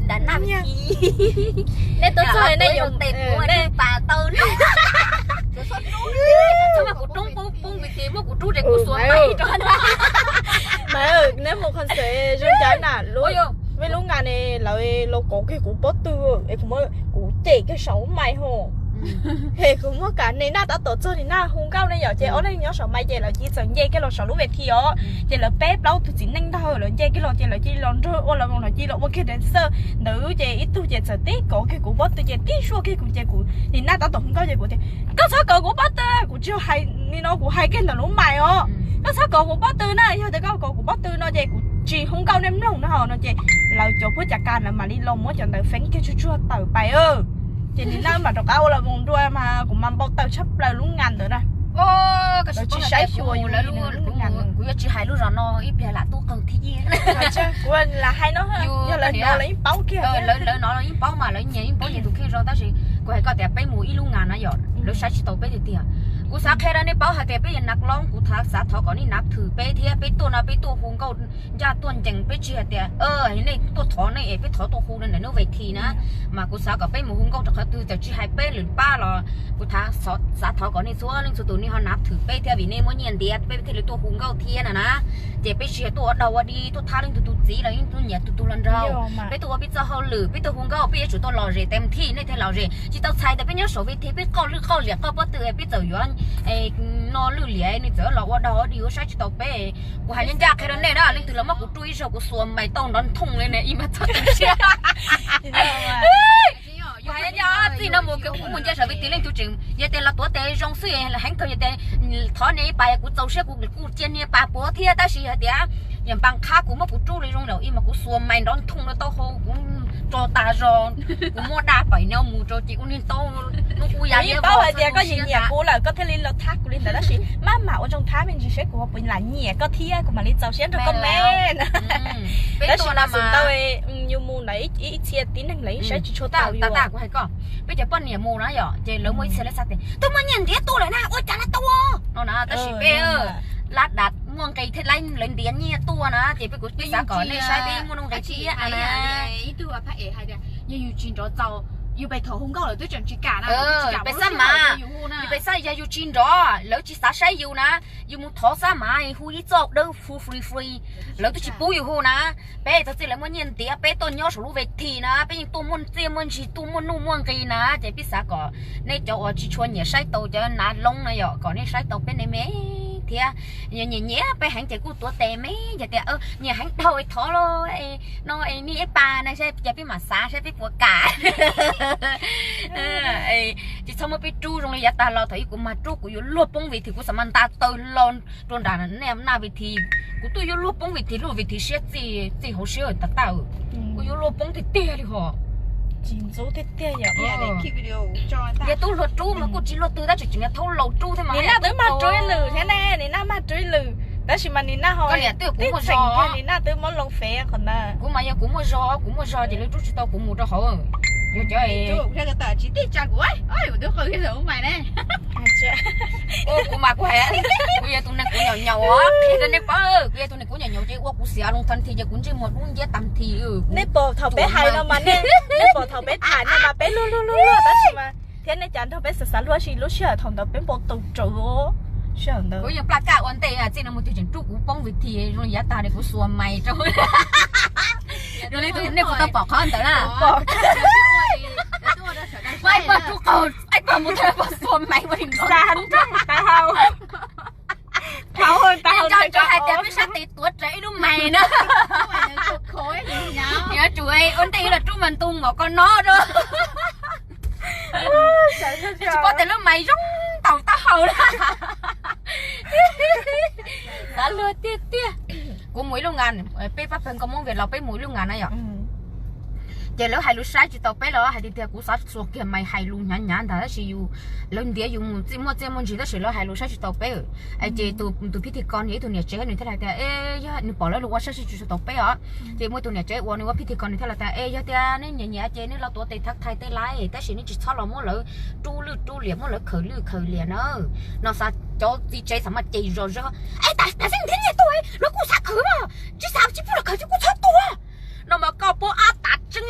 Cas naj, nej tuaj txog nej yuav tes kuv pas tau no. Txhob muab kuv rub poob poob vim tias muab kuv rub ces kuv xuas mais rau na. Mas neb mus concert zoo cas na? Vim lub ngas ne lawv los kov kiag kuv pob tw es kuv, kuv cem kiag saum lub mais ho. Es kuv muab kam nim naj tab tom txog nim naj hu nkauj ne yom, ces ob leeg nyob saum mais ces lawv cia li txawm nce kiag los saum lub ves thi os. Ces lawv peb plaub tug txiv neej ntag lawv nce kiag los ces lawv cia li los nrog ua los los cia li los ua kiag dancer ntawd ces ib tug ces txawm tib kov kiag kuv pob tw ces tib zuaj kiag kuv ces kuv nim naj tab tom hu nkauj ces kuv tias koj txhob kov kuv pob tw, kuv tsis hais li no, kuv hais kiag ntawm lub mais os. Koj txhob kov kuv pob tw na, yog tias koj kov kuv pob tw no ces kuv tsis hu nkauj nej mloog no no ces lawv cov phuab cas kas lawv mam li los muab cov ntawd feeb kiag tsuag tsuag tawm pais. Ces nim naj mam rov qab ua los mus dua mas kuv mas npau taws tshaj plaws lub ngas ntawd na. Lawv tsis saib xyuas yus li. Kuv yuav tsis hais lub zos no ib pliag lam tuaj qawg thiab. Kuv lam hais no, yog lawv hnov lawv yeej paub kiag. Lawv hnov lawv yeej paub mas lawv nyias yeej paub nyias tus kheej zoo tab sis kuv hais koj tias peb mus ib lub ngas na yom, lawv saib tsis taus peb tiag tiag. Kuv xav qhia rau nej paub hais tias peb yog nav loob, kuv xav thov kom nej nav thwm peb thiab, peb tuaj no peb tuaj hu nkauj ncaj tuaj ncees, peb tsis hais tias nej tuaj thov nej es peb thov tuaj hu ntawm lub ves thi na. Mas kuv xav kom peb mus hu nkauj rau qhov twg txawm tsis hais peb lwm pab los kuv xav thov kom nej txhua leej txhua tus nej ho nav thwm peb thiab vim nej muab nyiaj ntiav peb thiaj li tuaj hu nkauj thiab no na. Ces peb tsis yog tuaj ua dog ua dig tuaj thab leej twg tus txiv los yeej tuaj nyiam tus tus hluas nraug. Peb tuaj ua peb txoj hauj lwm, peb tuaj hu nkauj, peb yuav tsum tuaj lom zem tes thij nej thiaj lom zem. Tsis tau txhais tias peb nyob saum ves thi peb qauj lwj qauj liam qauj pob tw es peb txawm yuav no lwj liam nws txawm los ua dog ua dig ua saib tsis taus peb. Kuv hais ncaj ncaj qhia rau nej na, leej twg los muab kuv rub ib zaug kuv xuas mais tau nrov nthooj li ne ib mas txog tu siab. Kuv hais ncaj ncaj txij no mus kuv mus nce saum ves thi leej twg tseem yog tias los tuav tes zoo xwb heev kawg yog tias thov niag ib pas kuv txaus siab kuv kuj cia niag pas puav thiab tab sis hais tias yog npas qhab kuv muab kuv rub li zoo lawm ib mas kuv xuas mais nrov nthooj rau taub hau kuv tso tas zog. Kuv muab daj pam nyob mus rau ces ua niag taub ub ya liab paub hais tias koj nyiam nyiam kuv lawm koj thiaj li los thab kuv li ntawd tab sis maj mam ua zoo thab me ntsis saib kuv ho puas lam nyiam koj thiab kuv mam li txaus siab nrog koj me. Tab sis mas xum tau yus mus ntawd ib txhia tib neeg lawv yeej saib tsis tshua tau yus. Kuv hais koj, peb cov poj niam mus na yom ces lawv muaj ib txhia lawv xav tias twb muaj nyiaj ntiav tuaj lawm na ua cas lawv tuaj no na tab sis peb lab dam muaj nqi thiab lawv ntiav nyiaj tuaj na ces peb kuv peb xav kom nej saib peb muaj nuj nqis thiab na. Yog yus tsis nrov txaus, yus pes thaum hu nkauj lawv twb tseem tsis kam na. Pes xab mas, yus pes xab yog yus tsis nrov lawv tsis xav saib yus na, yus mus thov xab mas hu ib txoj dawb hu free free, lawv twb tsis pub yus hu na. Peb txog txij lawv muaj nyiaj ntiav peb tuaj nyob saum lub ves thi na peb yeej tuaj muaj txiaj muaj ntsig tuaj muaj nuj muaj nqis na ces peb xav kom nej cov uas tsis tshua nyiam saib tau cov nav loob na yom kom nej saib tau peb ne me thiab. Nyiam nyiam peb heev ces kuj tuav tes me yog tias nyiam heev dhau thov los no nej ib pas na saib ces peb mam xav saib peb puas kam. Ces txhob muab peb rub zoo li yav tag los thaum ub kuv mas rub kuv yuav luag poob ves thi kuv xav mas nta taw los rau nram naj ves thi. Kuv twb yuav luag poob ves thi luag ves thi siab txij hauv siab tag tag. Kuv yuav luag poob tiag tiag li hos. Tsis ntxub tiag tiag yom. Yog tub hluas rub mas kuj tsis luag twg tab sis tseem yog thaub laus rub thiab mas. Nim naj twb mag rub ib lwm thiab ne, nim naj mag rub ib lwm tab sis mas nim naj ho, nim naj twb muab loo fev qhov ntawd. Kuv mas yog kuv muaj zog, kuv muaj zog ces lawv rub tsis tau kuv mus rau hauv. Yog cov tsis tij tsa kuv, kuv twb qw kiag ntawm lub mais ne. Kuv mas kuv hais, kuv yog tus neeg kuv nyaum nyaum os, qhia rau nej paub, kuv yog tus neeg kuv nyaum nyaum ces ua kuv xiav loo tag nthi ces kuv ntsej muag dub nciab tag nthi. Nej pom thaum peb hais no mas, nej pom thaum peb tham no mas peb luag luag luag luag tab sis mas thiab nej cas nrog peb xav xav luag sis lub sij hawm thaum ntawd peb npau taws rawv. Sij hawm ntawd kuv yeej plaj kaj ua ntej txij no mus twg tseem rub kuv poob ves thi zoo yav tag li kuv xuas mais rau. Zoo li nej puas tau pom qhov ntawd na? Pom. Ib pog rub qaug, ib pog mus thawj pog xuas mais ua li nrov, nrov taub hau. Thaum hais tias peb sab tes tuav rawv ib lub mais na. Yuav tsum ua ntej los rub mas ntu mom ko no rau. Tsis paub tias lub mais zoo ntaus taub hau na. Xav luag tiag tiag. Kuv mus ib lub ngas, peb pab pawg nkauj Hmoob Vias los peb mus ib lub ngas na yom. Ces lawv hais lus saib tsis taus peb los hais tias tias kuv xav xuas kiag mais hais lus hnyav hnyav ntag tab sis yus, lawv ntiav yus mus txij muaj txiaj muaj ntsig tab sis lawv hais lus saib tsis taus peb. Ces tus phij thi ko nws ib tug niam tsev nws thiaj li tias, e, yog nws pom lawv lus ua saib tsis taus peb os. Ces muaj tus niam tsev uas nws ua phij thi ko nws thiaj li tias, e, yog tias nej nyiam nyiam ces nej los tuav tes thav thais tej laiv tab sis nej tsis txhob los muab lawv rub lwj rub liam muab lawv khawm lwj khawm liam na. No xav cov txiv tsev xav mas ces zog zog, e, tam sim thiab nyiaj tuaj los kuj xav khawm mas tsis xav tsis pub los khawm ces kuj txhob tuaj. No mas koj pub ab tav tseeb.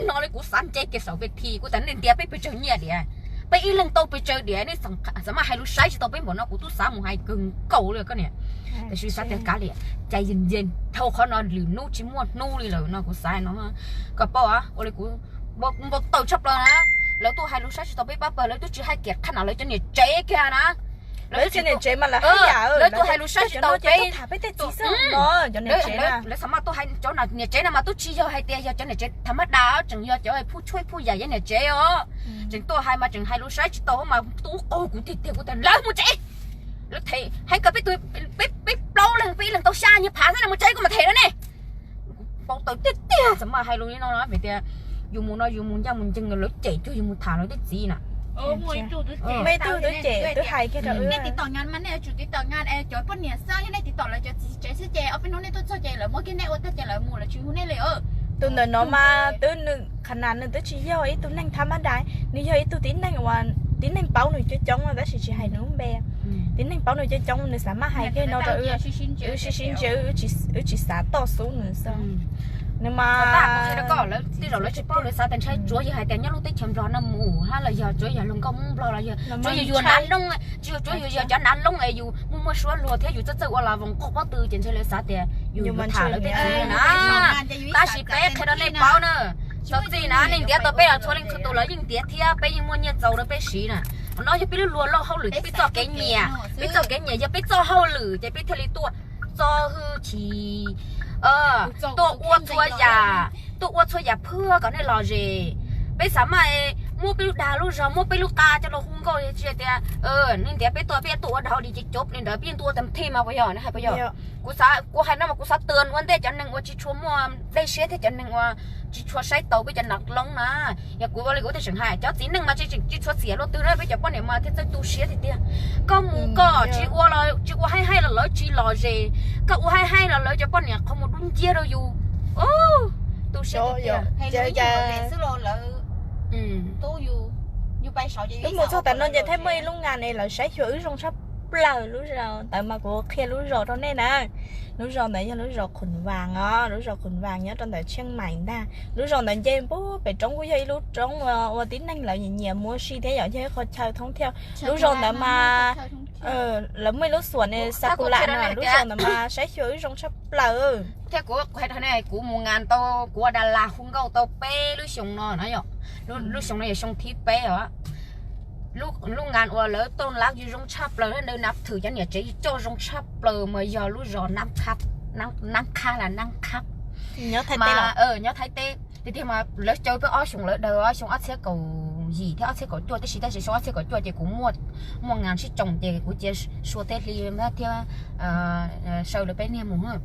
no li kuv xav nce kiag saum ves thi, kuv tias nej ntiav peb pes tsawg nyiaj diam, peb ib leeg tau pes tsawg diam, nej txawm maj hais lus saib tsis tau peb npaum no, kuv twb xav mus hais kawg nkaus li koj niam. Tiam sis xav tias kav liam, cai yees yees dhau qhov no, lwm hnub tsis muaj hnub li lawm no kuv xav no. Koj paub ua li kuv npau taws tshaj plaws na, lawv tuaj hais lus saib tsis tau peb pab pawg, lawv twb tsis hais kiag qhov no lawv cov niam tsev kiag na. Lawv cov niam tsev mas lawv hais yam, lawv tuaj hais lus saib tsis tau peb, lawv xav mas tuaj hais cov niam tsev no mas twb tsis yog hais tias yog cov niam tsev tham mab das, tseem yog cov phuj tshuaj phuj yam yog niam tsev os. Tseem tuaj hais mas tseem hais lus saib tsis tau mas tuaj ub qaug kuv tiag tiag, kuv tias lawv mus tsev. Lawv them heev kawg, peb plaub leeg peb ib leeg tau xya nyuag phav xwb na, mus tsev koj mam them rau nej. Npau taws tiag tiag txawm mas hais lus li no no vim tias yus mus no yus mus ncaj mus ncees, lawv cem cuag yus mus tham lawv tej txiv na. Muaj ib tug twb cem twb hais kiag rau nej tiv tom ngan mas nej yuav tsum tiv tom ngan es cov poj niam xwb, yog nej tiv tom lawv cov txiv tsev xwb ces ob peb hnub nej tuaj txog ces lawv muab kiag nej ua tag ces lawv mus lawv tsis hu nej li. Tus ntawm no mas twb nws qhov na nws twb tsis yog ib tug neeg tham mab das, nws yog ib tug tib neeg uas tib neeg paub nws coob coob tab sis tsis hais nws lub npe. Tib neeg paub nws coob coob nws xav maj hais kiag no rau wb sib sib ntsia, wb tsis xav toj xub nws xwb. Nws mas tej zaum lawv tsis paub, lawv xav tias ntshai tsuav yog hais tias nyob lub teb chaws Nplog no mus hab los yog tsuav yog luag nkauj Hmoob Nplog los yog tsuav yog yus nav loob, tsis yog tsuav yus yog cov nav loob es yus muaj muaj suab luag thiab yus txawj txawj ua las voos qoj pob tw ces ntshai lawv xav tias yus tham lawv tej txiv na. Tab sis peb qhia rau nej paub na, cov txiv na nej ntiav tau peb los txhua leej txhua tus los yeej ntiav thiab peb yeej muaj nyiaj txaus rau peb siv na. No yog peb lub luag loj hauj lwm, peb txoj kev nyiam, peb txoj kev nyiam yog peb txoj hauj lwm ces peb thiaj li tuaj txo hwj chim, tuaj ua txhua yam, tuaj ua txhua yam phwj kom nej lom zem. Peb xav mas muab peb lub dag lub zog, muab peb lub qa coj los hu nkauj, tsis hais tias nej ntiav peb tuaj peb tuaj ua dag ua dig ces cov li ntawd peb yeej tuaj ua tag thij mas puas yog, nej hais puas yog? Kuv xav, kuv hais no mas kuv xav tw ua ntej cov neeg uas tsis tshua muaj dej siab thiab cov neeg uas tsis tshua saib taus peb cov nav loob na. Yog kuv ua li kuv tej tseem hais cov txiv neej mas tsis tshua xiam luaj twg na, peb cov poj niam mas thiaj txawj tu siab tiag tiag. Koj mus koj tsis ua, tsis ua haij haij los lawv tsis lom zem, koj ua haij haij los lawv cov poj niam qhov muag dub nciab rau yus. Tu siab tiag tiag. Twb mus txog tam no ces thiaj muaj ib lub ngan es lawv saib xyuas wb zoo tshaj plaws. Lub zos ntawd mas kuv qhia lub zos rau nej na. Lub zos ntawd yog lub zos Qhum Vas os, lub zos Qhum Vas nyob rau ntawm Tsheej Maim ntag. Lub zos ntawd nce pem roob kuj yog ib lub roob uas tib neeg lawv nyiam nyiam mus ua si thiab yom, yog ib qho chaw thoob thiaj. Lub zos ntawd mas lawv muaj ib lub xuam ne Sakula na, lub zos ntawd mas saib xyuas wb zoo tshaj plaws. Thiab kuv, kuv hais rau nej, kuv mus ngan tau, kuv ua das las hu nkauj tau peb lub xyoo no na yom. Lub xyoo no yog xyoo thib peb os. Lub ngan uas lawv tau lab yus zoo tshaj plaws, lawv nav thwm cov niam tsev yus coj zoo tshaj plaws mas yog lub zos Nab Khab, Nab Khab las Nab Khab, nyob Thaib teb. Tiag tiag mas lawv caw peb ob xyoos lawm, daws xyoo ob txhiab kaum yim thiab ob txhiab kaum cuaj tib si, tab sis xyoo ob txhiab kaum cuaj ces kuv muaj, muaj ngan sib tsoo ces kuv cia sua teb hli thiab saw lawv peb niag mus.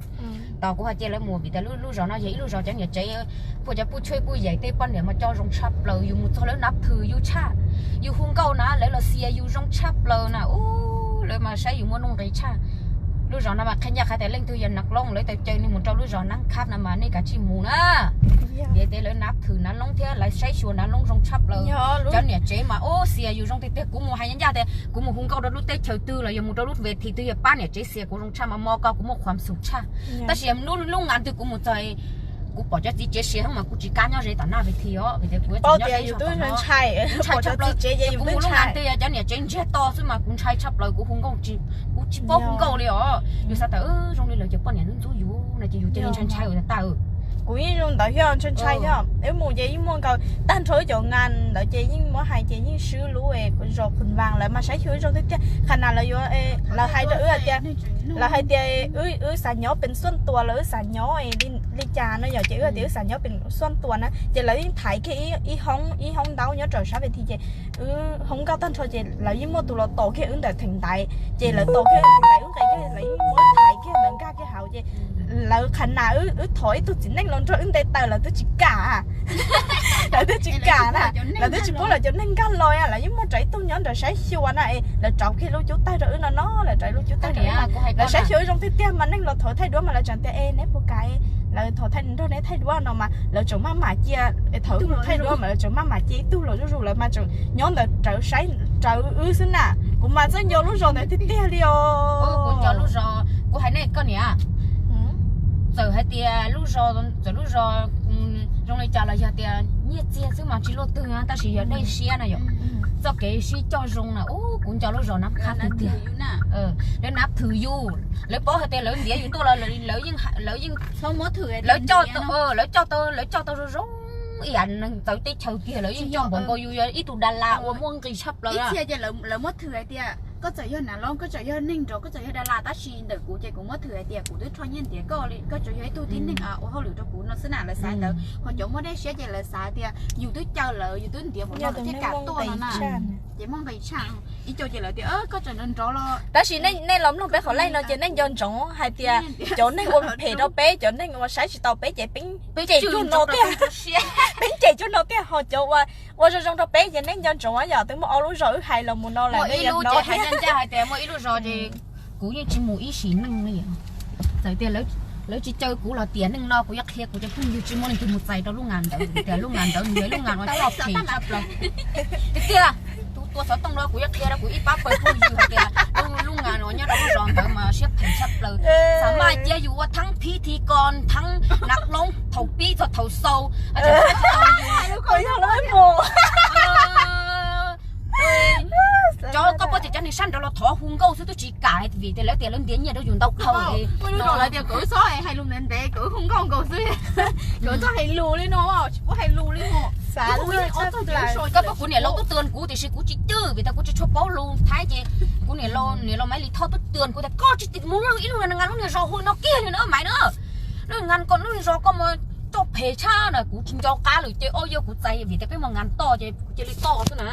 Tos kuv hais cia lawv mus vim tias lub zos no yog ib lub zos cov niam tsev, puj cov puj tshuaj puj yaim tej poj niam mas coj zoo tshaj plaws, yus mus txog lawv nav thwm yus tshaj, yus hu nkauj na lawv los xias yus zoo tshaj plaws na. Ub, lawv mas saib yus muaj nuj nqis tshaj. Lub zos no mas qhia ncaj qha tias leej twg yog nav loob lawv tau caw nej mus rau lub zos Nab Khab no mas nej kav tsij mus na. Vim tias lawv nav thwm nav loob thiab lawv saib xyuas nav loob zoo tshaj plaws. Cov niam tsev mas ub xias yus zoo tiag tiag. Kuv mus hais ncaj ncaj tias kuv mus hu nkauj rau lub teb chaws twg los yog mus rau lub ves thi twg yog pab niam tsev xias kuv zoo tshaj mas mo ko kuv muaj khuam xum tshaj. Tab sis lub, lub ngan twg kuv mus txog kuv pom cov txiv tsev sia mas kuv tsis kam nyob ze tom naj ves thi os, vim tias kuv tseem nyob ze zog tom no. Ntshai tshaj plaws. Kuv mus lub ngan twg yog cov niam tsev ntsiag to xwb mas kuv ntshai tshaj plaws, kuv hu nkauj, kuv tsis paub hu nkauj li os. Yus xav tias zoo li lawv cov poj niam ntxub ntxub yus no ces yus cia li ntshai ntshai ua tag. Kuv yeej zoo ntawd thiab, ntshai ntshai thiab. Wb mus ces yeej muaj nkaus tag nrho wb cov ngan ntawd ces yeej muab hais ces yeej swb lub zos Qhum Vas lawv mas saib xyuas wb zoo tiag tiag. Qhov na lawv yuav, lawv hais rau wb hais tias, lawv hais tias wb xav nyob pem xuaj tuas los wb xav nyob li cas no yom, ces wb hais tias wb xav nyob pem xuaj tuas na ces lawv yeej thaiv kiag ib hoob, ib hoob ntaub nyob rau sab ves thi ces wb hu nkauj tag nrho ces lawv yeej muaj tus los tos kiag wb ntawm theem ntaiv ces lawv tos kiag theem ntaiv wb nqis kiag lawv yeej muab thaiv kiag lawv nkag kiag hauv ces lawv qhov na wb thov ib tug txiv neej los nrog wb nte taws lawv twb tsis kam, lawv twb tsis kam na, lawv twb tsis pub lawv cov neeg nkag los, lawv yeej muaj rau ib tug nyob nram saib xyuas na es lawv rauv kiag lub cub tawg rau wb no no, lawv rauv lub cub tawg rau wb, lawv saib xyuas wb zoo tiag tiag mas neeg los thov thaij duab mas lawv tseem tias es neb puas kam, lawv thov thaij nrog neb thaij duab no mas lawv tseem maj mam cia, thaum wb mus thaij duab mas lawv tseem maj mam cia ib tug los zuj zus, lawv mas tseem nyob ntawd rauv saib rauv wb xwb na. Kuv mas txawj nco lub zos ntawd tiag tiag li os. Kuv nco lub zos, kuv hais nej koj niam, txawm hais tias lub zos, txawm lub zos Zoo li cas los yog tias nyiaj txiag xwb mas tsis luaj twg, tab sis yog dej siab na yom. Txoj kev sib coj zoo na, kuv nco lub zos Nab Khab tiag tiag. Lawv nab thwm yus, lawv paub hais tias lawv ntiav yus tuaj los lawv yeej, lawv yeej, lawv coj tau, lawv coj tau zoo zoo ib yam neeg txawv teb chaws tiag, lawv yeej coj npaum nkaus yus yog ib tug Das Las uas muaj nqis tshaj plaws. Lawv muab thwm hais tias koj txawm yog nav loob, koj txawm yog neeg nrog, koj txawm yog Das Las, tab sis ntawm kuv ces kuv muab thwm hais tias kuv twb rho nyiaj ntiav koj li, koj tsuas yog ib tug tib neeg ua hauj lwm rau kuv no xwb na. Lawv xav ntawd, ho cov muaj dej siab ces lawv xav tias yus twb caw lawv, yus twb ntiav mus no lawv thiaj kam tuaj no na. Ces muaj nqis tshaj, ib co ces lawv tias koj txawm nrov nrov los. Tab sis nej los mloog peb qhov lej no ces nej nco ntsoov hais tias cov neeg ua phem rau peb, cov neeg uas saib tsis taus peb ces peb cem cuag no tiag. Peb cem cuag no tiag, ho cov uas ua zoo zoo rau peb ces nej nco ntsoov yom, twb muaj ob lub zos wb hais los mus no lawm. Muaj ib lub ces hais ncaj ncaj hais tias muaj ib lub zos ces kuv yeej tsis mus ib sim neej li. Txawm tias lawv tsis caw kuv los tiam neej no kuv yuav qhia kuv cov phooj ywg tsis muaj leej twg mus txais rau lub ngas ntawd, tias lub ngas ntawd nws yog lub ngas uas tshaj phem tshaj plaws. Tiag tiag, tus tua xov tooj no kuv yuav qhia rau kuv ib pab pawg phooj ywg hais tias lub ngas uas nyob rau lub zos ntawd mas siab phem tshaj plaws. Txawm mas cia yus ua thaab phiv thi ko thaab nav loob thaum pib txog thaum xaus, cov koj puab tias cov neeg sab nraud los thov hu nkauj xwb twb tsis kam vim tias lawv tias lawv ntiav nyiaj rau yus ntau dhau. Lawv tias kuv txhob hais lus ntev ntev, kuv hu nkauj nkaus xwb, kuv txhob hais lus li no, tsis pub hais lus li no. Koj paub kuv niam laus twb tuag kuv tiam sis kuv tsis cwj vim tias kuv tsis tshua paub lus Thaib ces kuv niam laus, niam laus Maiv Lis Thoj twb tuag kuv tias koj tsis mus ib lub ngas lub niag zos hu no kiag li na Maiv na. Lub ngas ko lub niag zos koj mas coj phem tshaj na, kuv tsis nco qab lawm ces ob yog kuv txais vim tias peb muaj ngas toj ces kuv cia li toj xwb na.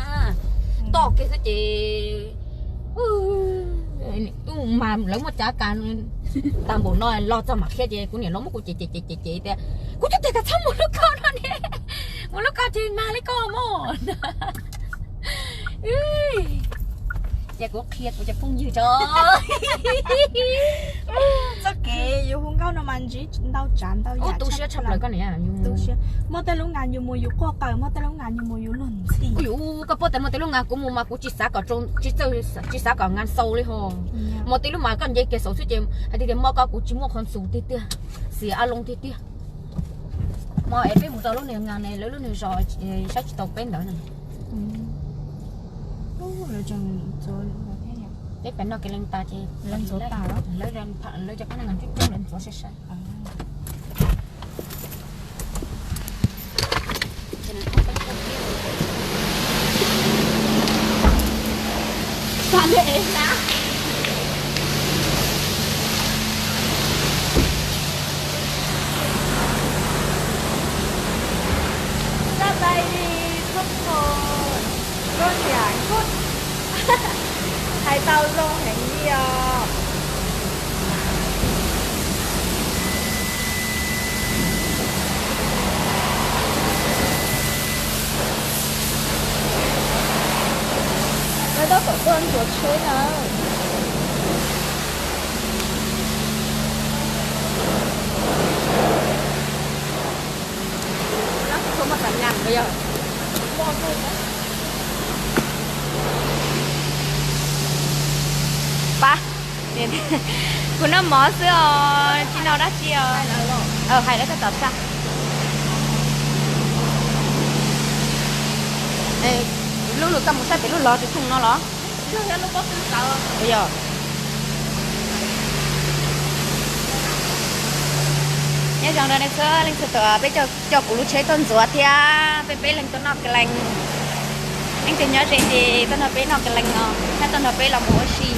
Toj kiag xwb ces mas lawv muaj cav kas tag npaum no los txog mam qhia ces kuv niam laus muab kuv cem cem cem cem tias kuv twb tias kom txhob mus lub ko no ne, mus lub ko ces mag li koj mog. Ces kuv qhia kuv cov phooj ywg tso. Txoj kev yus hu nkauj no mas ntsib ntau tsav ntau yam tu siab tshaj plaws koj niam. Tu siab, muaj tej lub ngas yus mus yus quaj qawm, muaj tej lub ngas yus mus yus luag ntxhi. Yus koj paub tias muaj tej lub ngas kuv mus mas kuv tsis xav kom, tsis txawj, tsis xav kom ngas xaus li ho. Muaj tej lub mas koj nce kiag saum xwb ces hais tias tias muaj koj kuv tsis muaj qhov ntxuv tiag tiag, xiam a loo tiag tiag. Mas es peb mus rau lub niag ngas ne, lawv lub niag zos saib tsis taus peb ntawd na. Peb pem noj kev lees tas ces lawv cov pab neeg nyob coob coob lawv ntxuav sai sai. Hais tau zoo heev li os. Lawv tab tom tuaj ntxuav tsheb na. Pab, kuv noj mov xwb os, tsis noj dab tsi os. Hais lawv tab tom tsa. Lub lus koj mus saib pem lub log tsis thooj no los? Yog. Nyob zoo rau nej txhua leej txhua tus, peb coj kuv lub tsheb tuaj ntxuav thiab peb peb leeg tuaj noj kev lees. Leej twg nyob ze ces tuaj nrog peb noj kev lees os, thiab tuaj nrog peb los mus ua si.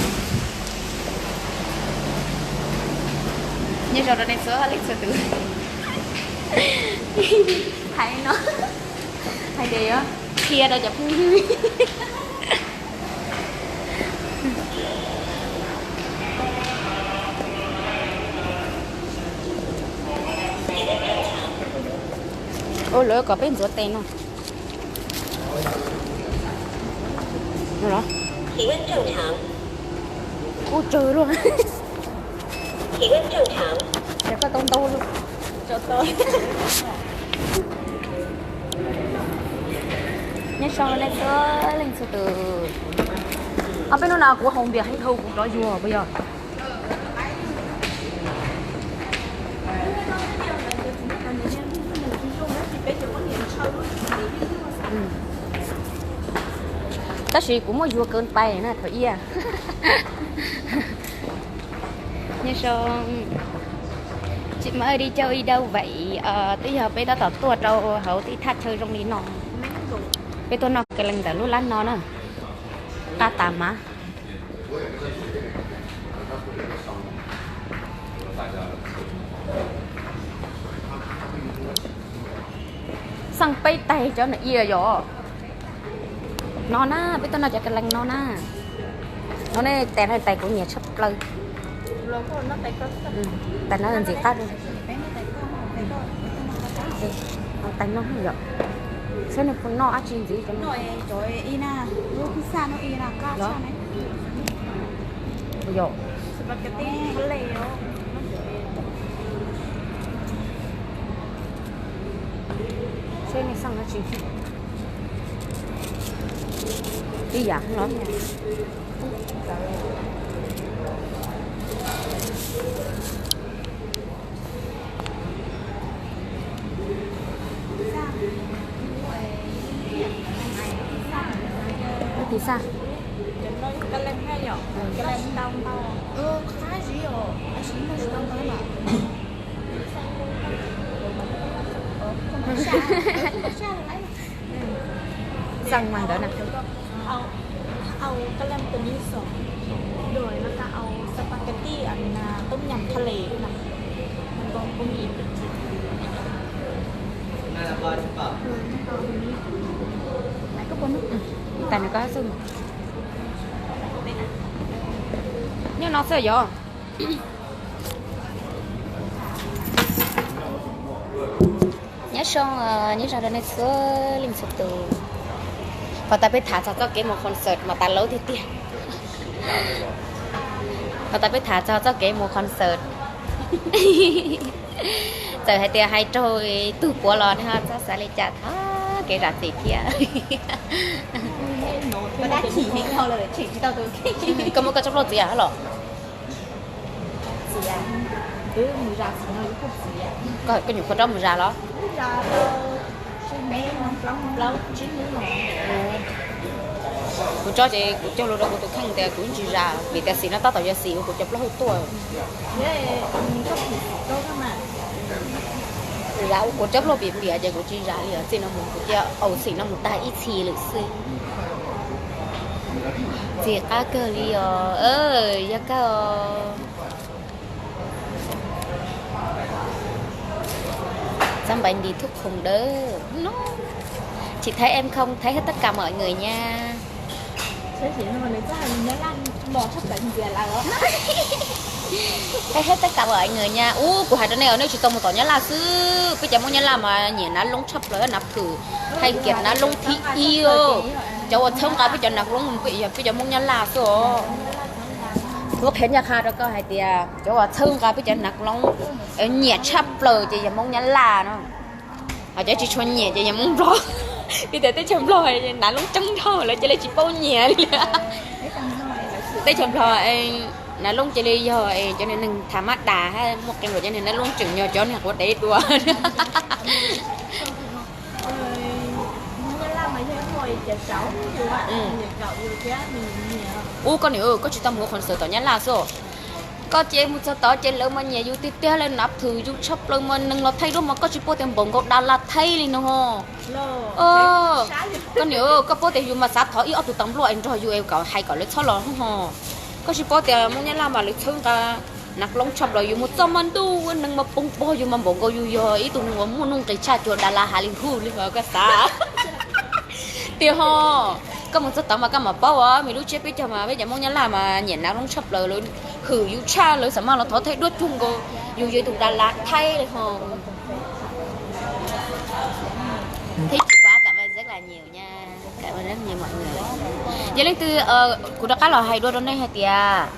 Nyob zoo rau nej txhua leej txhua tus. Hais no, hais tias yuav qhia rau cov phooj ywg. Ua lawv kom peb ntxuav tes no. Kuj tsawg luaj. Ces koj tau ntau luaj. Nyob zoo nej txhua leej txhua tus. Ob peb hnub no kuv haus npias heev dhau kuv rov yuag puas yog? Tab sis kuv muaj yuag kawg pais na thaum ib. Nyob zoo, tsis muaj ib cauj ib dauj vaim, twb yog peb tab tom tuaj rau hauv tej thaj chaw zoo li no. Peb tuaj noj ka lees ntawm lub lab no na, qab tas mas. Xaj peb tais cov na ia yom. No na, peb tuaj noj cov ka lees no na. No ne, tais no tais kuv nyiam tshaj plaws. Tais no ntxim qab. Tais no yom. Saib nws puas noj dab tsi ntxiv. Yom. Seb nej xaj dab tsi. Ib yam los. Tis xaj. Xaj mas ntawd na. Tas nws ko xwb. Nyob no xwb yom. Nyob zoo, nyob zoo rau nej txhua leej txhua tus. Pom tas peb tham txog txoj kev mus concert mas tas laub tiag tiag. Pom tas peb tham txog txoj kev mus concert. Txawm hais tias hais raug tug puav los nej ho txhob xav li cas, thov kev zam txim thiab. Koj muab koj tsob plaub txiav los? Koj nyuam qhuav rov mus zas los? Kuv tso ces kuv cog lus rau kuv tus kheej tias kuv tsis zas vim tias xim no tab tom yog xim uas kuv cov plaub hau tuaj. Kuv zas ua kuv cov plaub hau piam piam ces kuv tsis zas li os. Txij no mus kuv cia au xim no mus tag ib txhis lawm xwb. Txiv qab kawg li os, yog kawg os. Txab npaim ntim thuj khoom dawb. Chỉ thấy em không thấy hết tất cả mọi người nha. Thấy hết tất cả mọi người nha. Ub, kuv hais rau nej os, nej tsis tau mus tom Nyab Laj xwb, peb cov Hmoob Nyab Laj mas nyiam nav loob tshaj plaws, nav phwm, hais kiag nav loob thib ib. Cov uas txhawb nqa peb cov nav loob yog peb cov Hmoob Nyab Laj xwb os. Kuv qhia ncaj qha rau koj hais tias cov uas txhawb nqa peb cov nav loob nyiam tshaj plaws ces yog Hmoob Nyab Laj no. Ho cov tsis tshua nyiam ces yog Hmoob Nplog. Vim tias teb chaws Nplog nav loob coob dhau lawv cia li tsis paub nyiam li. Teb chaws Nplog nav loob cia li yog cov neeg tham mab das, muaj qee nkaus cov neeg nav loob tseem yog cov neeg quav dev dua. Ub, koj niam, koj tsis tau mus ua concert tom Nyab Laj xwb. Koj ces mus txog tod ces lawv mas nyiam yus tiag tiag, lawv nav phwm yus tshaj plaws mas neeg los thaij duab mas koj tsis paub tias npaum nkaus Das Las thaij li no. Koj niam, koj paub tias yus mas xav thov ib ob tug tas npluaj es nrog yus es kom hais kom lawv txhob los ho. Koj tsis paub tias Hmoob Nyab Laj mas lawv txhawb nqa nav loob tshaj plaws, yus mus txoj mas ntuj neeg mas poob pog, yus mas npaum nkaus yus yog ib tug neeg uas muaj nuj nqis tshaj cuag Das Las Hollywood li os koj xav. Tiag ho, koj mus txog tod mas koj mam paub os, vim lub tsiab peb caug mas peb cov Hmoob Nyab Laj mas nyiam nav loob tshaj plaws, lawv hwm yus tshaj, lawv xam maj los thov thaij duab cuag nkaus yus yog ib tug Das Las thaij li ho. Thế chị có cảm ơn rất là nhiều nha. Cảm ơn rất nhiều mọi người. Yog leej twg, kuv rov qab los hais dua rau nej hais tias